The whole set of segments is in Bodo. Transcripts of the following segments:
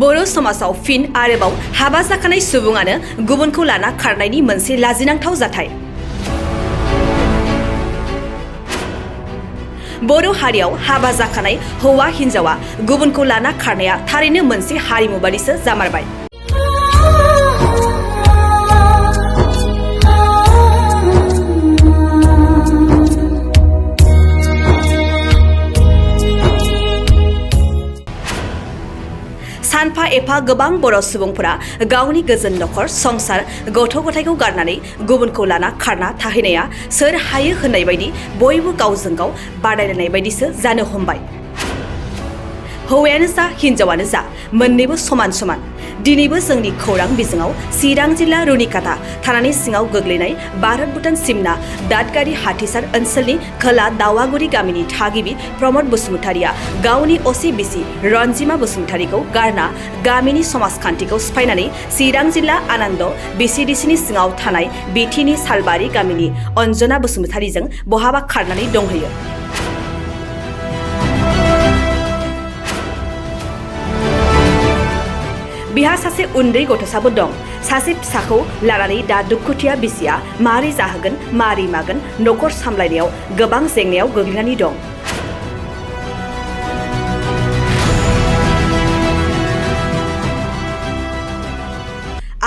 बर' समाजाव फिन आरोबाव हाबा जाखानाय सुबुङानो गुबुनखौ लाना खारनायनि मोनसे लाजिनांथाव जाथाय। बर' हारियाव हाबा जाखानाय हौवा हिन्जावा गुबुनखौ लाना खारनाया थारैनो मोनसे हारिमु बादिसो जामारबाय। सानफा एफा गोबां बर' सुबुंफोरा गावनि गोजोन नखर संसार गथ' गथायखौ गारनानै गुबुनखौ लाना खारना थाहैनाया सोर हायो होननाय बायदि बयबो गावजों गाव बादायलायनाय बायदिसो जानो हमबाय। हौवायानो जा हिन्जावानो जा मोन्नैबो समान समान। दिनैबो जोंनि खौरां बिजोङाव चिरां जिल्ला रुनिकाटा थानानि सिङाव गोग्लैनाय भारत भुटान सिमना दादगारि हाथिसार ओनसोलनि खोला दावागुरि गामिनि थागिबि प्रमद बसुमतारिया गावनि असे बिसि रन्जिमा बसुमतारिखौ गारना गामिनि समाजखान्थिखौ सिफायनानै चिरां जिल्ला आनन्द बिसिडिसिनि सिङाव थानाय बिटिनि सालबारि गामिनि अन्जना बसुमतारिजों बहाबा खारनानै दंहैयो। बिहा सासे उन्दै गथ'साबो दं। सासे फिसाखौ लानानै दा दुखुथिया बिसिया मारै जाहोगोन मारै मागोन नखर सामलायनायाव गोबां जेंनायाव गोग्लैनानै दं।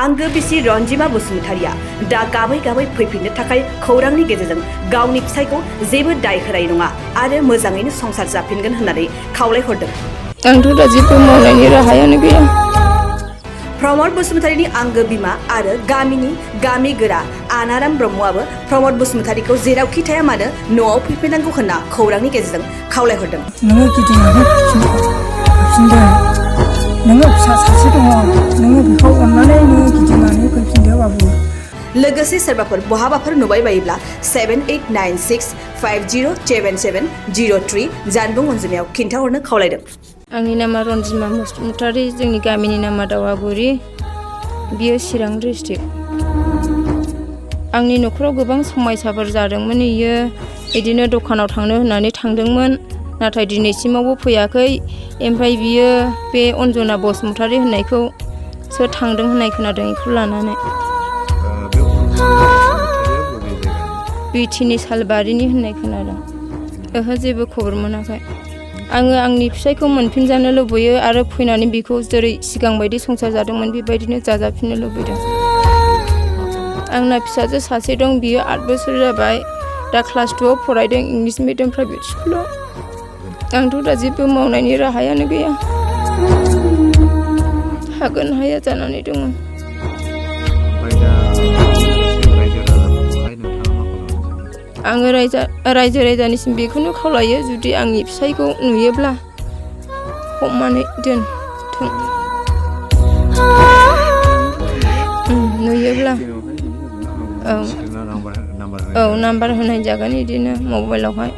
आंगो बिसि रन्जिमा बसुमतारिया दा गाबै गाबै फैफिननो थाखाय खौरांनि गेजेरजों गावनि फिसायखौ जेबो दाय होनाय नङा आरो मोजाङैनो संसार जाफिनगोन होननानै खावलायहरदों। आंथ' दा जेबो मावनायनि राहायानो गैया। प्रमद बसुमतारिनि आंगो बिमा आरो गामिनि गामि गोरा आनाराम ब्रह्मआबो प्रमद बसुमतारिखौ जेरावखि थाया मानो न'आव फैफिननांगौ होनना खौरांनि गेजेरजों खावलायहरदों। नोङो गिदिंनानै फैफिनदो। नोङो फिसा सासे दङ। नोङो बेखौ अननानै नोङो गिदिंनानै फैफिनदो बाबु। लोगोसे सोरबाफोर बहाबाफोर नुबाय बायोब्ला 7896507703 जानबुं अनजिमायाव खिन्थाहरनो खावलायदों। आंनि नामा रन्जिमा बसुमतारि, जोंनि गामिनि नामा दावागुरि, बियो चिरां डिस्ट्रिक्ट। आंनि न'खराव गोबां समयसाफोर जादोंमोन। बिदिनो दखानाव थांनो होननानै थांदोंमोन, नाथाय दिनैसिमावबो फैयाखै। ओमफ्राय बियो बे अन्जना बसुमतारि होननायखौ सोर थांदों होननाय खोनादों बेखौ लानानै। बिटिनि सालबारिनि होननाय खोनादों। ओहो जेबो खबर मोनाखै। आङो आंनि फिसायखौ मोनफिनजानो लुबैयो आरो फैनानै बिखौ जेरै सिगां बायदि संसार जादोंमोन बेबायदिनो जाजाफिननो लुबैदों। आंना फिसाजो सासे दं, बियो 8 बोसोर जाबाय, दा क्लास 2आव फरायदों इंलिस मिडियाम प्राइभेट स्कुलाव। आंथ' दा जेबो मावनायनि राहायानो गैया। हागोन हाया जानानै दङ। आङो रायजो राजानिसिम बेखौनो खावलायो, जुदि आंनि फिसायखौ नुयोब्ला हमनानै दोनथों। नुयोब्ला औ नाम्बार होनाय जागोन बिदिनो मबाइलावहाय।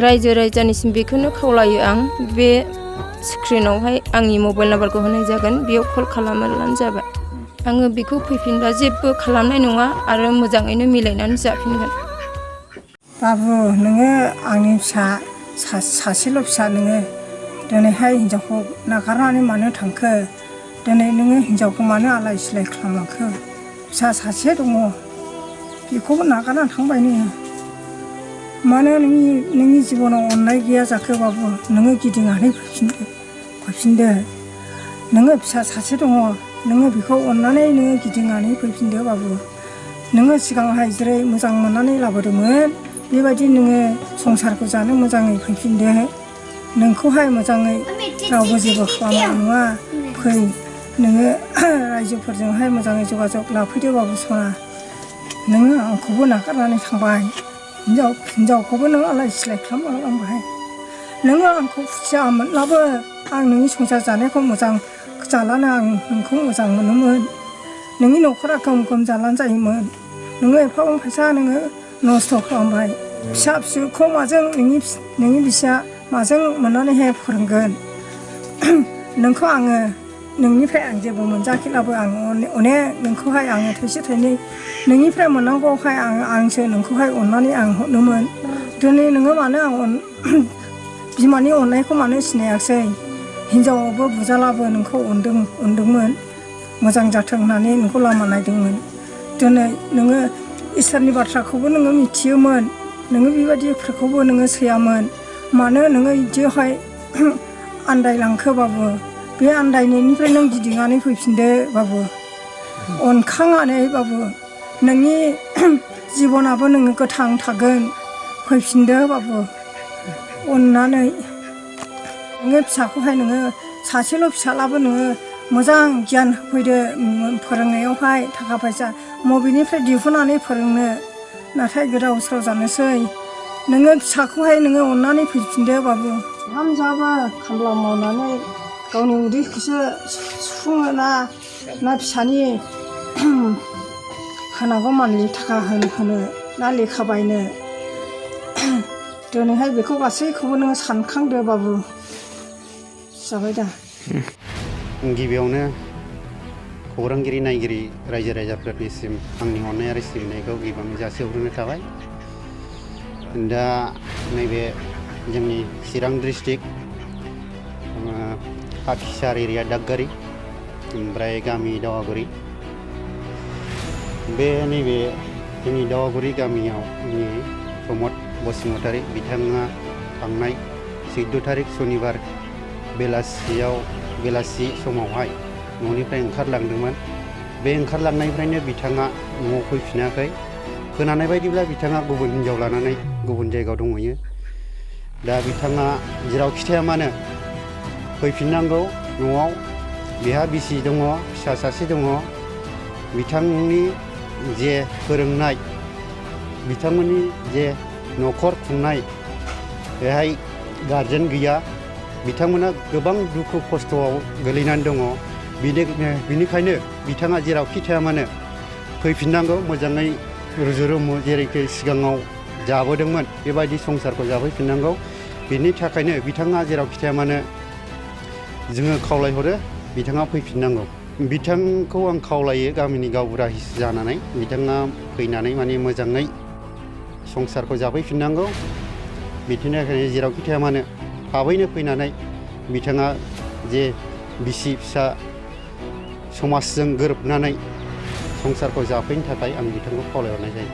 रायजो राजानिसिम बेखौनो खावलायो आं, बे स्क्रिनावहाय आंनि मबाइल नाम्बारखौ होनाय जागोन, बेयाव कल खालामब्लानो जाबाय। आङो बेखौ फैफिनबा जेबो खालामनाय नङा आरो मोजाङैनो मिलायनानै जाफिनगोन। बाबु, नोङो आंनि फिसा सासेल' फिसा नोङो दिनैहाय हिन्जावखौ नागारनानै मानो थांखो? दिनै नोङो हिन्जावखौ मानो आलाय सिलाय खालामलांखो? फिसा सासे दङ, बेखौबो नागारनानै थांबाय नोङो। मानो नोंनि जिबनाव अननाय गैया जाखो बाबु? नोङो गिदिंनानै फैफिनदो। नोङो फिसा सासे दङ, नोङो बेखौ अननानै नोङो गिदिंनानै फैफिनदो बाबु। नोङो सिगांहाय जेरै मोजां मोननानै लाबोदोंमोन बेबायदि नोङो संसारखौ जानो मोजाङै फैफिनदो। नोंखौहाय मोजाङै रावबो जेबो खालामनाय नङा। फै, नोङो रायजोफोरजोंहाय मोजाङै जगाजग लाफैदो बाबु सना। नोङो आंखौबो नागारनानै थांबाय, हिन्जावखौबो नों आलाय सिलाय खालामलांबाय। नोङो आंखौ फुथियामोनब्लाबो आं नोंनि संसार जानायखौ मोजां जालानो आं नोंखौ मोजां मोनोमोन। नोंनि न'खरा गोम गोम जालानो जायोमोन। नोङो एफाबां फैसा नोङो नस्थ' खालामबाय। फिसा फिसौखौ माजों नोंनि बिसिया माजों मोननानैहाय फोरोंगोन? नोंखौ आङो नोंनिफ्राय आं जेबो मोनजायाखैब्लाबो आं अनेक नोंखौहाय आङो थाइसे थाइनै नोंनिफ्राय मोननांगौहाय आंसो नोंखौहाय अननानै आं हरनोमोन। दिनै नोङो मानो बिमानि अननायखौ मानो सिनायाखिसै हिनजावावबो बुजालाबो नोंखौ अनदोंमोन मोजां जाथों होननानै नोंखौ लामा नायदोंमोन दिनै नोङो इसोरनि बाथ्राखौबो नोङो मिथियोमोन नोङो बेबायदिफोरखौबो नोङो सैयामोन मानो नोङो बिदियावहाय आन्दायलांखो बाबु बे आन्दायनायनिफ्राय नों गिदिंनानै फैफिनदो बाबु अनखांनानै बाबु नोंनि जिबनाबो नोङो गोथां थागोन फैफिनदो बाबु अननानै नोङो फिसाखौहाय नोङो सासेल' फिसालाबो नोङो मोजां गियान होफैदो फोरोंनायावहाय थाखा फैसा मबेनिफ्राय दिहुननानै फोरोंनो नाथाय गोदाव सोराव जानोसै नोङो फिसाखौहाय नोङो अननानै फैफिनदो बाबु हामजाबा खामला मावनानै गावनि उदैखौसो सुफुङो ना फिसानि होनांगौ मानलि थाखा होनो ना लेखा बायनो दिनैहाय बेखौ गासैखौबो नोङो सानखांदो बाबु जाबाय दा गिबियावनो खौरांगिरि नायगिरि रायजो राजाफोरनिसिम आंनि अननाय आरो सिबिनायखौ गिबियावनो जासिहरग्रोनाय थाबाय दा नैबे जोंनि चिरां डिस्ट्रिक्ट हाथिसार एरिया दागगारि ओमफ्राय गामि दावागुरि बे नैबे जोंनि दावागुरि गामियाव प्रमद बसुमतारी बिथाङा थांनाय 14 तारिख सनिबार बेलासि समावहाय न'निफ्राय ओंखारलांदोंमोन बे ओंखारलांनायनिफ्रायनो बिथाङा न'आव फैफिनाखै खोनानाय बायदिब्ला बिथाङा गुबुन हिनजाव लानानै गुबुन जायगायाव दंहैयो दा बिथाङा जेरावखि थाया मानो फैफिननांगौ न'आव बिहा बिसि दङ फिसा सासे दङ बिथांनि जे फोरोंनाय बिथांमोननि जे न'खर खुंनाय बेहाय गारजेन गैया बिथांमोना गोबां दुखु खस्थ'आव गोलैनानै दङ बिनिखायनो बिथाङा जेरावखि थाया मानो फैफिननांगौ मोजाङै रुजु रुमु जेरैखि सिगाङाव जाबोदोंमोन बेबायदि संसारखौ जाफैफिननांगौ बिनि थाखायनो बिथाङा जेरावखि थाया मानो जोङो खावलायहरो बिथाङा फैफिननांगौ बिथांखौ आं खावलायो गामिनि गावबुरा जानानै बिथाङा फैनानै माने मोजाङै संसारखौ जाफैफिननांगौ बिनि थाखायनो जेरावखि थाया मानो थाबैनो फैनानै बिथाङा जे बिसि फिसा समाजजों गोरोबनानै संसारखौ जाफैनो थाखाय आं बिथांखौ खावलायहरनाय जायो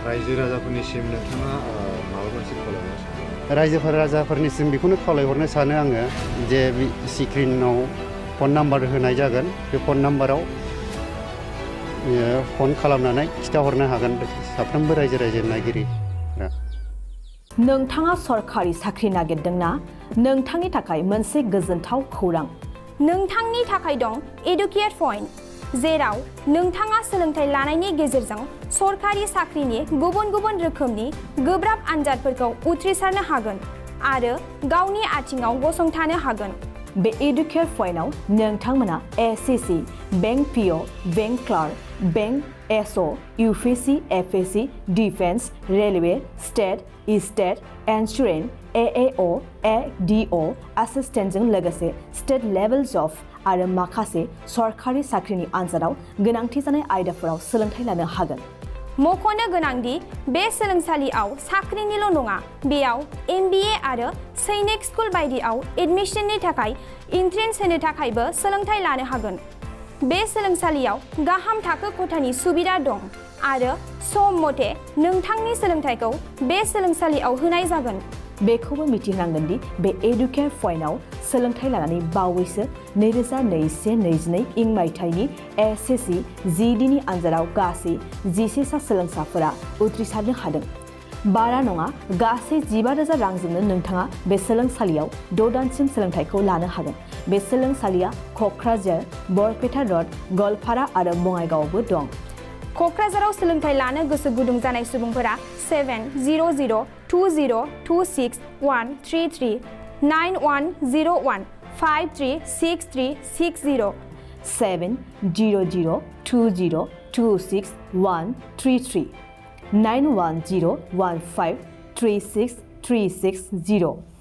रायजो राजाफोरनिसिम नोंथाङा माबा मोनसे खावलायहरनो सानो रायजो राजाफोरनिसिम बेखौनो खावलायहरनो सानो आङो जे स्क्रिनाव फन नाम्बार होनाय जागोन बे फन नाम्बाराव फन खालामनानै खिथाहरनो हागोन साफ्रोमबो रायजो नायगिरिफ्रा नोंथाङा सरखारि साख्रि नागिरदोंना नोंथांनि थाखाय मोनसे गोजोनथाव खौरां नोंथांनि थाखाय दं एडुकेट पइन्ट जेराव नोंथाङा सोलोंथाइ लानायनि गेजेरजों सरखारि साख्रिनि गुबुन गुबुन रोखोमनि गोब्राब आनजादफोरखौ उथ्रिसारनो हागोन आरो गावनि आथिङाव गसंथानो हागोन बे एडुकेट पइन्टआव नोंथांमोना SSC bank PO bank clerk bank SO UPSC FSC defence railway state insurance AAO ADO एसिस्टेन्टजों लोगोसे स्टेट लेभेल जब आरो माखासे सरखारि साख्रिनि आनजादाव गोनांथि जानाय आयदाफोराव सोलोंथाइ लानो हागोन मख'नो गोनांदि बे सोलोंसालियाव साख्रिनिल' नङा बेयाव MBA आरो सैनिक स्कुल बायदियाव एडमिशननि थाखाय एन्ट्रेन्स होनो थाखायबो सोलोंथाइ लानो हागोन बे सोलोंसालियाव गाहाम थाखो खथानि सुबिदा दं आरो सम मथे नोंथांनि सोलोंथाइखौ बे सोलोंसालियाव होनाय जागोन बेखौबो मिथिनांगोन दि बे एडुकेट पइन्टआव सोलोंथाइ लानानै बावैसो 2021-22 इं मायथाइनि एसएससि जिडिनि आनजादाव गासै 11 सा सोलोंसाफोरा उथ्रिसारनो हादों बारा नङा गासै 15,000 रांजोंनो नोंथाङा बे सोलोंसालियाव 6 दानसिम सोलोंथाइखौ लानो हागोन बे सोलोंसालिया क'क्राझार बरपेटा रड गवालपारा आरो बङाइगावआवबो दं क'क्राझाराव सोलोंथाइ लानो गोसो गुदुं जानाय सुबुंफोरा 70020261333 9101 536360 70020261333 9101536360